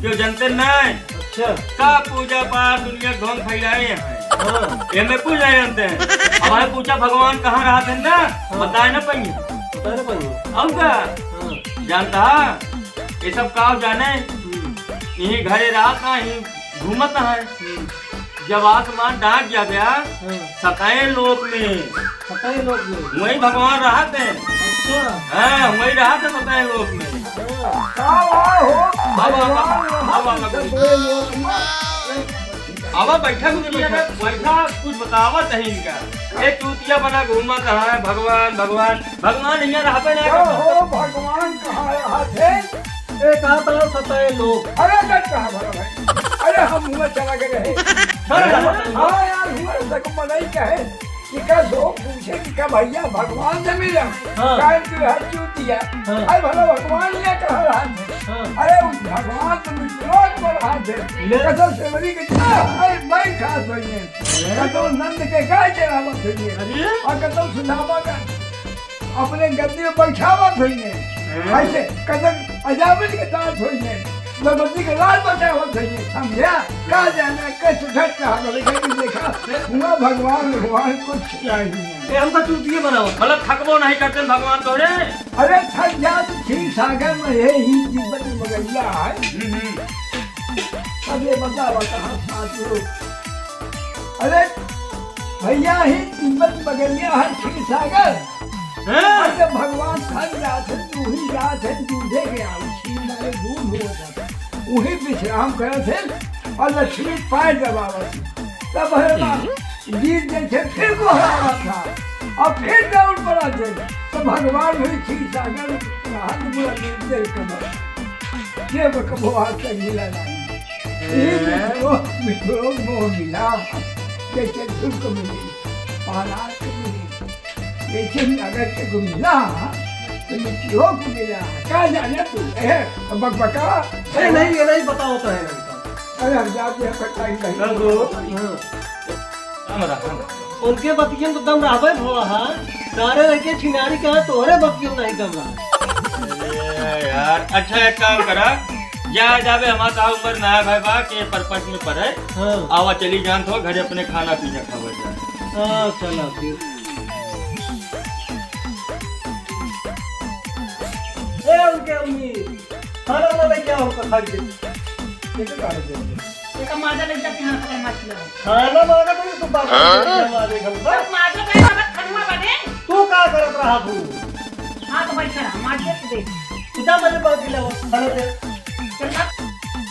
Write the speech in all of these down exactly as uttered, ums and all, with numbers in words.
क्यों जानते नहीं? अच्छा। का पूजा पाठ दुनिया घूम फैलाए हैं। हाँ। ये मैं कुछ नहीं जानते हैं। हमारे पूछा भगवान कहाँ रहते हैं ना, हाँ। बताए ना पाएंगे। बताए ना पाएंगे। और का? हाँ। जानता है? ये सब का जाने? हम्म। यही घरे रहत ना, यही घूमत है। हम्म। जब आसमान ढाक जाबे, हाँ। सतैं लोक में। सतैं लोक में? वही भगवान रहत हैं। अच्छा। हाँ, वही रहत हैं सतैं लोक में। हाँ। का हुआ हो? बाबा, भगवान बाबा, रहत हैं बाबा। सतैं लोक में। आवा, बैठा, कुछ बैठा, बैठा, कुछ बतावत है इनका। ये चूतिया बना घूमत है, भगवान, भगवान। भगवान हियाँ रहबे ना का करता। हो, भगवान कहाँ रहत हैं? एक आता सतैं लोक। अरे, डट कहाँ भरा भाई? अरे, हम हुआँ चला गए रहे। हाँ, हाँ, हाँ। हाँ यार, हुआँ तक मनई कहे कि का लोग पूछे कि का भैया भगवान से मिला? हाँ। काहे तू हर चूतिया? हाँ। अरे भला भगवान हियाँ कहाँ रहत हैं? हाँ। अरे, उ भगवान तो मिथिलोक पर रहत हैं। ले। कसम से बड़ी कि, अरे, भाई खास भैया। हैं? कतौ नंद के गाय चरावत होइहैं। अरे? और कतौ सुदामा का अपने गद्दी में बैठावत होइहैं। हैं? ऐसे कतौ अजामिल के साथ होइहैं। द्रौपदी के लाल बचावत होइहैं। समझा? का जाने कैसे झट कहा बोले, कहीं देखा। हुआँ भगवान, भगवान कुछ चाहिए। ए, हमका चूतिए बनावा। मतलब थकबो नहीं करते भगवान तोहरे? अरे थक जा तो क्षीर सागर में है ही तिब्बत मगैया है। हम्म, हम्म। अब ये बतावा कहाँ साथ लोग। अरे भैया ही तिब्बत बगलिया है क्षीर सागर। हाँ। अरे भगवान थक जात है, तू ही जात है, दूधे के आऊ, क्षीर माने दूध हुआ था। वही विश्राम करत है और लक्ष्मी पैर दबावत है। तब है ना, गिर जैसे फिर गोहरावा था और फिर दौड़ पड़ा थे। तो भगवान हुई क्षीर सागर, हाथ बुला के दे कमर। ये कबो आज तक मिला नहीं। ये हैं? मित्रों, मित्रों मोह मिला, जैसे धुन को मिले, पहलाद को मिले, जैसे नगर के को मिला, तो मित्रों को मिला। का जाने तू, ए, बकबका। अरे नहीं, ये नहीं बताओ तो है नहीं तो। अरे हम जाते हैं, पर टाइम नहीं। कर दो। हाँ। दम रहा। उनके बतियन तो दम रहबे भवा है। सारे लड़के छिनारी के हैं, तोहरे बतियन नहीं दम रहा। अरे यार, अच्छा एक काम करा, जा जाबे, हमार तो उम्र ना है भाई बा के परपंच में पड़े। हाँ। आवा चली जान तो घरे अपने खाना पीना खावा जाए। हाँ, चला फिर। ए, उनके अम्मी, खाना ना लेके आओ, उनका खा के। कैसे खा के? एका माजा ले जाके यहाँ पर मत लो। खाना मांगा तो ये तो बाप हाँ? मारे घर में। बस माजा पे ना, बस खनुआ बने। तू का करत रहा तू? हाँ, तो बैठा रहा, मार दे, तू दे। तू जा, मेरे पास गिला वो, खाना दे। चल ना।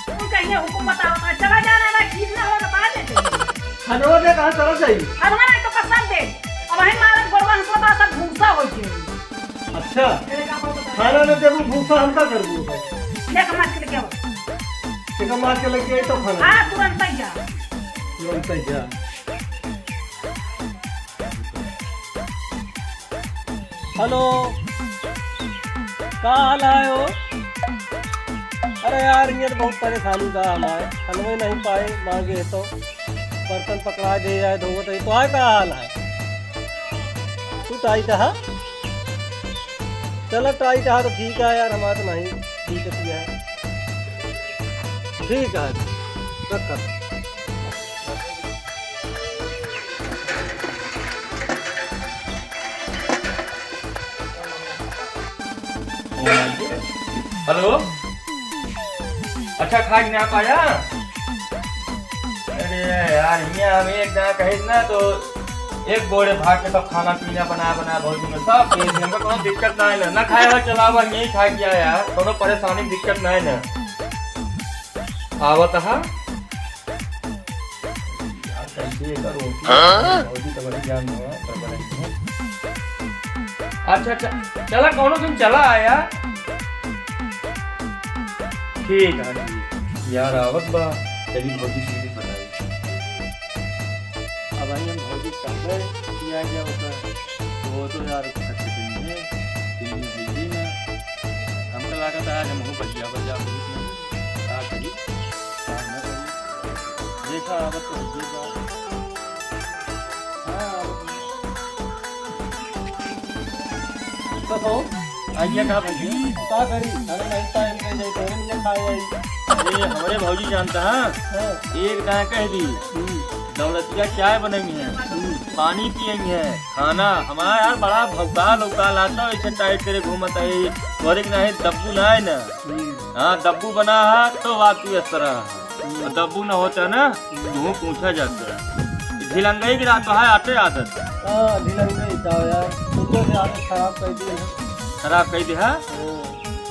तू कहिए हुकुम बताओ, मैं चला जाना ना, ठीक ना हो तो बात है। खाना दे, कहाँ चला जाई? खाना नहीं तो कसम दे। अब वहीं मारत गोड़वा हमको तो सब भूसा हो गया। अच्छा, खाना न देबू, भूसा हम का करबू? देख, मार के लेके आओ। देखा, मार के लेके आई तो खाना। हाँ, तुरंत ही जा। तुरंत ही जा। हेलो, का हाल है हो? अरे यार, ये तो बहुत परेशानी का हाल है, खानवे नहीं पाए, मांगे तो बर्तन पकड़ा दे जाए, धोवत है, तो आए का हाल है? तू टाइट है? चला टाइट है तो ठीक है यार, हमारा तो नहीं दिक्कत है। ठीक है, रखा। हेलो, अच्छा खाए ना पाया? अरे यार, हियाँ हम एक जना कहे ना तो एक बोरे भात के सब खाना पीना बना बना भौजी में सब दे दिए। हमका कोनो दिक्कत ना है ना, ना खाए वाला चलावा, यही खा किया यार, कोनो परेशानी दिक्कत ना है ना। आवत हा। यार, कैसे एकर रोटी हाँ? भौजी तो बड़ी जान है, तो बनाई है। अच्छा, अच्छा, चला, कौनो दिन चला आया। ठीक है, ठीक। यार, आवत बा, चली भौजी से भी बताई। अब आई हम भौजी कब किया गया होता, तो वो तो यार खर्च नहीं है, दिल्ली है ही ना। हमका लागत आज हम बचिया बजा, का करी? देखा, आवत तो होइए बा। हाँ, आवत। तो कहो, आइए का भौजी? का करी? अरे नहीं, टाइम पे जाई, तो नहीं खाए आई। अरे, हमरे भौजी जानता है, हाँ। एक दाएं कह दी, हम्म। दौलतिया चाय बनई है, हम्म। पानी पियई है, खाना हमारा यार बड़ा भौकाल उकाल आता है, ऐसे टाइट करे घूमत है, तोरे के नहीं दब्बू ना है ना। हम्म। हाँ, दब्बू बना है तो बात तू इस तरह है। हम्म। और दब्बू ना होता ना, हम्म। तू पूछा जाता है। ढिलंगई की रात है, आते आदत। हाँ, ढिलंगई का यार, सुबह से आदत खराब कर दी है। खराब कर दी है? हाँ।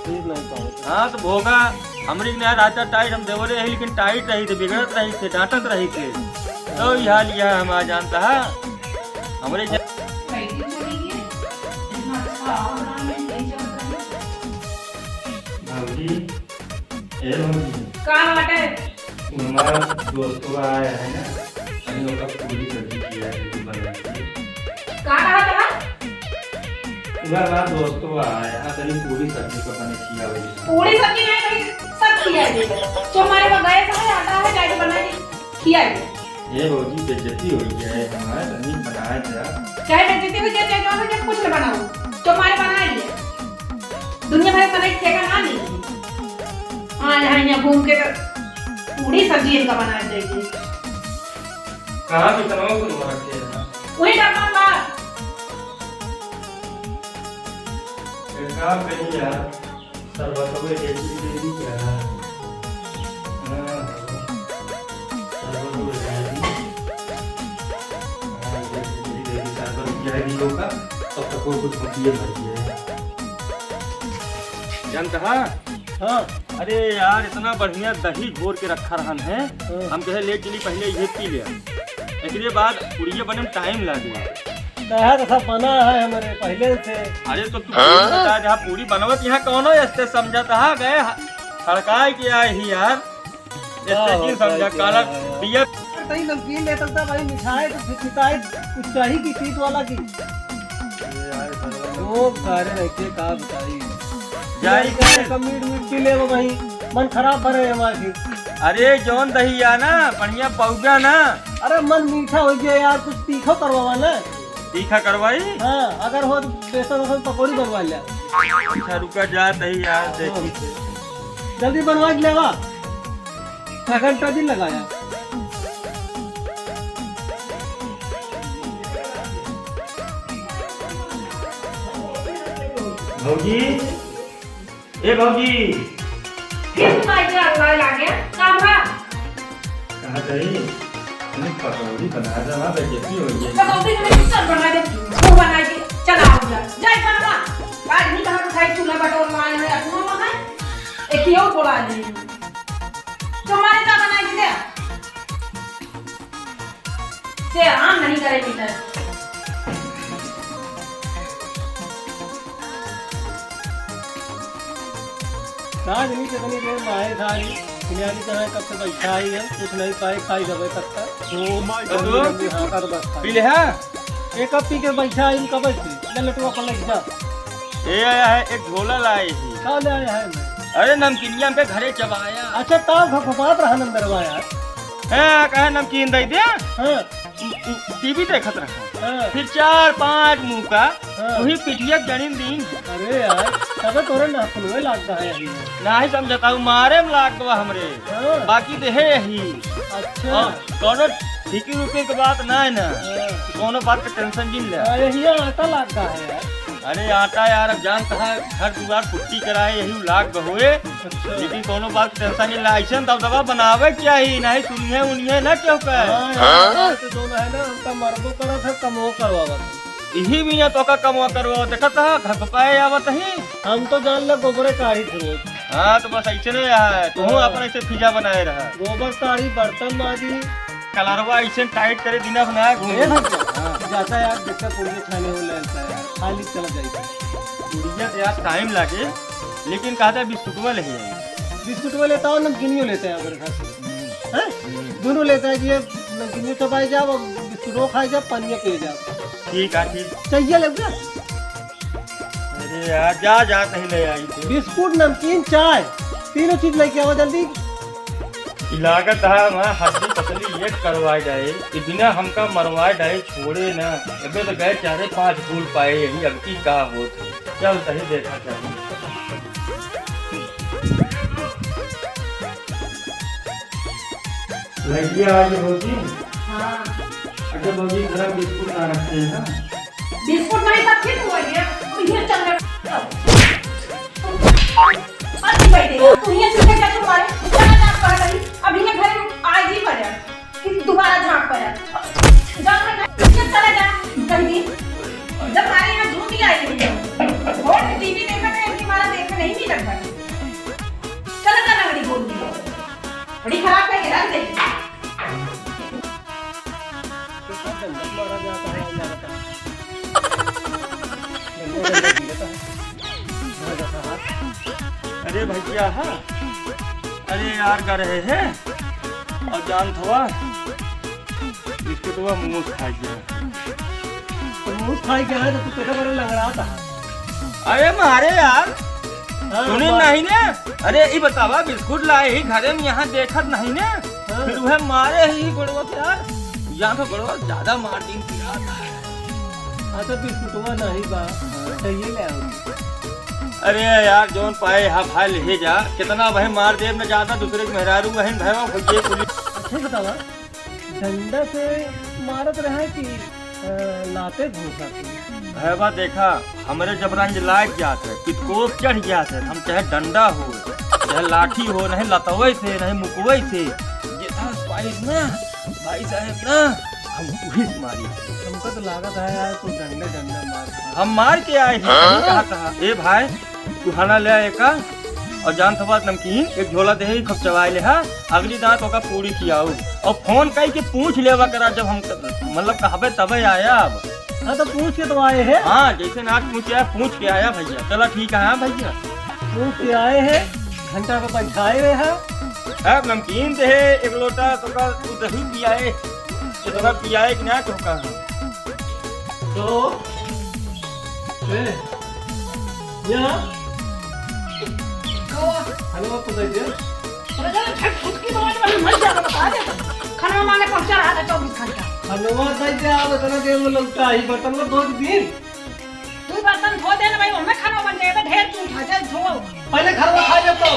ठीक नहीं पावत। हाँ, तो भोगा, हमरी के नया रहता टाइट, हम देवरे रही, लेकिन टाइट रही थे, बिगड़त रही थे, डांटत रही थे। तो यह हाल यह हम आ जानता है, हमरे ज- भौजी, ए भौजी। का बाटे? वो हमारा दोस्तवा आया है ना, तनी ओका पूरी सब्जी किया है, तू बना के। का कहा था? वो हमारा दोस्तवा आया है, तनी पूरी सब्जी को बना किया भाई। पूरी सब्जी नहीं भाई, सब किया है। जो हमारे वो गए समय आता है, जाके बना के किया है। ए भौजी, बेइज्जती हो गया है हमारा, तनी बनाया जा। चाहे बेइज्जती हो जाए, चाहे जो हो जाए, कुछ न बनाओ, जो हमारे बना ही है। दुनिया भर का नहीं ठेका ना नहीं। हाँ, यहाँ, यहाँ घूम के तो पूरी सब्जी इनका बना देगी। कहाँ से इतना कुछ भर के है? वही डब्बा में बा। एक काम करिए यार, शरबत को एक चीज दे दी क्या? हाँ, शरबत को एक चीज दे दी। हाँ, एक चीज दे दी, शरबत पिया है लोग का, तब तक वो कुछ पिए भर दिए। जानता है? हाँ। अरे यार, इतना बढ़िया दही घोर के रखा रहन है, हाँ। हम कहे ले चली पहले ये पी ले, एकरे बाद पुड़िया बने में टाइम लागे। दहा तो सब बना है हमारे पहले से। अरे तो तू हाँ? बता दे, हाँ, पूरी बनवत यहाँ कौनो ऐसे समझत हा गए ह-, हड़काए के आए ही यार। ऐसे का जी होता है समझा क्या काला है? पिया। तई नमकीन लेता था भाई, मिठाई तो फिर पिताई कुछ चाही की तीत वाला की। ये यार, वो सारे रहते का बताई। जाई यार, के। कम मीठ मीठ पी ले वो भाई, मन खराब भरे हमारे फिर। अरे जौन दही आ ना, बढ़िया पौगा ना। अरे मन मीठा हो गया यार, कुछ तीखा करवावा ना। तीखा करवाई? हाँ, अगर हो तो बेसन वेसन पकौड़ी बनवा ले। अच्छा, रुका जात ही यार, हाँ। देखी। जल्दी बनवा के लेवा। आधा घंटा दिन लगाया। भौजी, ए भौजी। किस भाई के अल्लाह लागे? का भा? कहा गई? अरे पकौड़ी बना दे, वहाँ बेइज्जती हो गई। पकौड़ी में सब बना दे, तू बना के चला आओ जा। जा बना। आज नहीं कहा खाई चूल्हा बटोर लाए हैं, अपना वहाँ। एक ही और बोला नहीं। तुम्हारे का बना के दे? से आराम नहीं करे मिलता। ना जनी कितनी देर माहे सारी, दुनियारी तरह कब से बैठा ही है, कुछ नहीं पाए, खाई दबे तक का। Oh my God। जल्दी, जल्दी, हाँ, कर बस खाई। पी ले, हाँ? एक कप पी के बैठा है, इनका बैठ के, ले लटुआ पर लग जा। ए आया है, एक झोला लाए ही। का ले आया है मैं? अरे नमकीनिया हमके घरे चबाया। अच्छा, ताव घपघपात रहा नंदरवा यार। हैं, कहे नमकीन दे दे। हाँ। उ, उ, टीवी देखत रहा। हाँ। फिर चार पांच मुंह का हाँ। वही पिठिया के जड़ीन दीन। अरे यार, तबे तोरे नाखुनवे लागता है अभी। नाही समझता हूँ, मारे में लागत बा हमरे। हाँ। बाकी देहे यही। अच्छा। और कौनो फिकिर उकिर के बात ना है ना। हाँ। कौनो बात के टेंशन जिन ले। हाँ, यही आटा लागता है यार। अरे आटा यार, अब जानता है, घर दुआर पुट्टी कराए, यही लाग होए। अच्छा। लेकिन कौनो बात के टेंशन नहीं, लाइसेंस दबदबा बनावे के चाही, नहीं सुनिए उनिए ना केहू का। हाँ, यार, बात तो दोनों है ना, हम तो मरबो करत है, कमो करवावत है। यही मियाँ तो का कमवा करवावत, देखत है, घर पे पाए आवत ही। हम तो जान ले गोबरे काढ़ी थे रोज। हाँ, तो बस ऐसे नहीं रहा है, तू हाँ। अपन ऐसे फिजा बनाए रहा। गोबर काढ़ी, बर्तन माजी। कलरवा ऐसे टाइट करे, दिना बनाए घूम। ए भैया, हाँ। जाता यार, देखता पूरी छाने हो लेता यार, खाली चला जाए। पूड़िया तो यार टाइम लागे, लेकिन कहता है बिस्कुटवा ले आई। बिस्कुटवा लेता हो, नमकीनियो लेते हैं अगर घर से। हम्म। हैं? हम्म। दोनों लेता है, ये नमकीनियो चबाई जाओ, और बिस्कुटो खाई जाओ, पानियो पिए जाओ। ठीक है, ठीक। चाहिए लग गया? अरे यार, जा, जा, कहीं ले आई तू। बिस्कुट, नमकीन, चाय, तीनों चीज लेके आओ जल्दी। ई लागत है, हमारा हड्डी पसली एक करवाए जाए, ई बिना हमका मरवाए जाए, छोड़े ना। अबे तो गए चारे पांच फूल पाए, यही अब की का होत है। चल, सही देखा, चल। लड़कियाँ आ गई भौजी। हाँ। अच्छा भौजी, घर में बिस्कुट ना रखे हैं ना? बिस्कुट नहीं, तब ठीक हुआ ये। तू ये चल रहा। अब नहीं बैठे। तू ये सीधे क्या तुम्हारे? चला जा, कह रही। अब ये घर में आज ही पड़ा। फिर दोबारा झांक पड़ा। जा, जा, जा, चला जा। कहीं जब हमारे यहाँ झूठी आई हुई है। और टीवी देखा था, इनकी मारा देखा नहीं, नहीं लगता। चला जा, लंगड़ी बोल दी। बड़ी खराब करके रख दे। अरे भैया, हाँ। अरे यार, का रहे है? और जान थवा, बिस्कुटवा मूस खाई गया। तो मूस खाई गया है, तो तू कैसे बड़े लंगड़ाता है? अरे मारे यार, हाँ, सुनी बात। नहीं ने? अरे, ई बतावा, बिस्कुट लाए ही घरे में, यहाँ देखत नहीं ने? हाँ। फिर वह मारे ही गोड़वा के यार, यहाँ तो गोड़वा ज्यादा मार दिन की यार। हाँ, तो बिस्कुटवा नहीं बा, चाहिए ले आओ। अरे यार, जौन पाए हा भाई ले जा, कितना भाई मार देब न ज्यादा, दूसरे के मेहरारू बहन भैया भैया कुली। अच्छा बतावा, डंडा से मारत रहे कि, अ, लाते घूसा के? भैया देखा, हमरे जब रंज लाग जात है, पितकोप चढ़ जात है, हम चाहे डंडा हो, चाहे लाठी हो, नहीं लतवे से, नहीं मुकवे से, जेथा पाइस ना, भाई साहब ना, हम उही से मारी। हमको तो लागत है यार, तू डंडे डंडा मार। हम मार के आए हैं, हाँ? कहा था, ए भाई, तू हना ले आए का? और जान थवा नमकीन, एक झोला दे है, खूब चबाए ले, हाँ? अगली दांत ओका पूरी खियाऊ। और फोन कई के पूछ लेवा करा, जब हम, मतलब, कहबे तबे आया अब। हाँ, तो पूछ के तो आए हैं। हाँ, जैसे नाच पूछ आया, पूछ के आया भैया। चला ठीक है, हाँ भैया। पूछ के आए हैं, घंटा पे बैठाए रहे हैं। अब नमकीन दे है, एक लोटा तो का तू दही पियाए, ये तो का पियाए कि ना तो का। तो, ए, या। कवा? हेलो, तो दे दे। अरे, जरा झट फुटकी दवा दे, मर जा, बता दे। खाना मांगे पहुंचा रहा था चौबीस घंटा। खाना दे दे, आप इतना देर में लौटा ही, बर्तन में धो दी। तू बर्तन धो दे ना भाई, हमें खाना बन जाए, तो ढेर तू उठा, चल धो। पहले घर में खा ले तो।